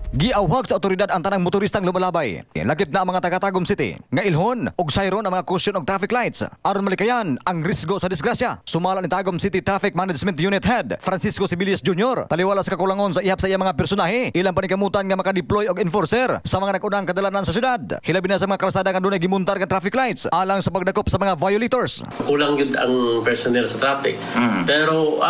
Giawhag sa otoridad ang tanang motoristang lumalabay. Lakip na ang mga taga Tagum City nga ilhon og sayron ang mga kusyon og traffic lights aron malikayan ang risgo sa disgrasya. Sumala ni Tagum City Traffic Management Unit Head Francisco Sibilias Jr. Taliwala sa kakulangon sa ihap sa iyang mga personahe, ilang panikamutan nga makadeploy og enforcer sa mga nag-unang kadalanan sa syudad. Hilabi na sa mga kalsada nga dunay gimuntar nga traffic lights alang sa pagdakop sa mga violators. Kulang yun ang personnel sa traffic. Pero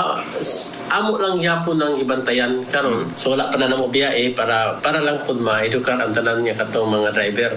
amo lang gyapon ang gibantayan karon. So wala pa na namo biyahe para lang pud maedukar ang tanan nga katong mga driver.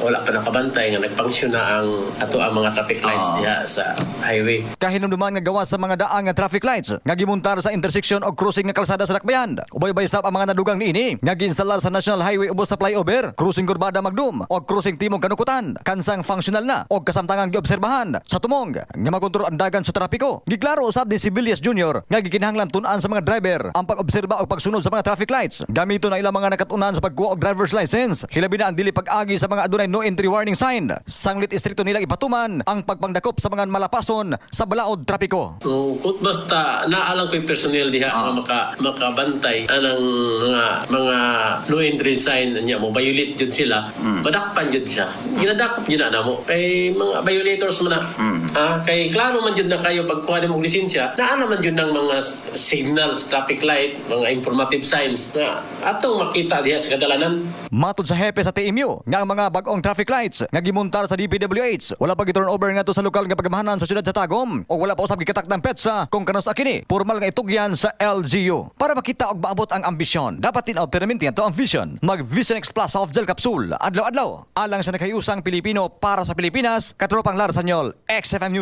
Wala pa nakabantay nga nagpangsyon na ang ato ang mga traffic lights diha sa highway. Kahinumduman nga gawa sa mga daang nga traffic lights nga gimuntar sa intersection og crossing nga kalsada sa Dakbayan. Ubay-ubay sab ang mga nadugang niini nga giinstalar sa National Highway ubos sa flyover, crossing Kurbada Magdum og crossing Timog Kanukutan. Kansang functional na og kasamtangang giobserbahan sa tumong nga makontrol ang dagan sa trapiko. Giklaro usab ni Sibilias Jr. nga gikinahanglan tun-an sa mga driver ang pag-obserba og pagsunod sa mga traffic lights. Gamiton ang ilang mga nakatunan sa pagkuha og driver's license. Hilabi na ang dili pag-agi sa mga adunay no entry warning sign. Sanglit istrikto nilang ipatuman ang pagpangdakop sa mga malapason sa balaod trapiko. So, kung basta naalang ko yung personnel diha nga makabantay anang mga no entry sign niya mo violate jud sila, madakpan jud siya. Ginadakop jud na namo kay mga violators man na. Kay klaro man jud na kayo pagkuha nimo og lisensya, naa naman jud ng mga signals, traffic light, mga informative signs na atong makita diha sa kadalanan. Matod sa hepe sa TMU nga ang mga bag-ong traffic lights nga gimontar sa DPWH wala pa gi-turn over ngadto sa lokal nga pagamahanan sa syudad sa Tagum o wala pa usab gikatakdang petsa kung kanus-a kini formal nga itugyan sa LGU. Para makita og maabot ang ambisyon, dapat tin-aw permanente ato ang vision. Mag Vision X Plus soft gel capsule adlaw-adlaw alang sa nakahiusang Pilipino para sa Pilipinas. Katropang Lar Sanyol, XFM News.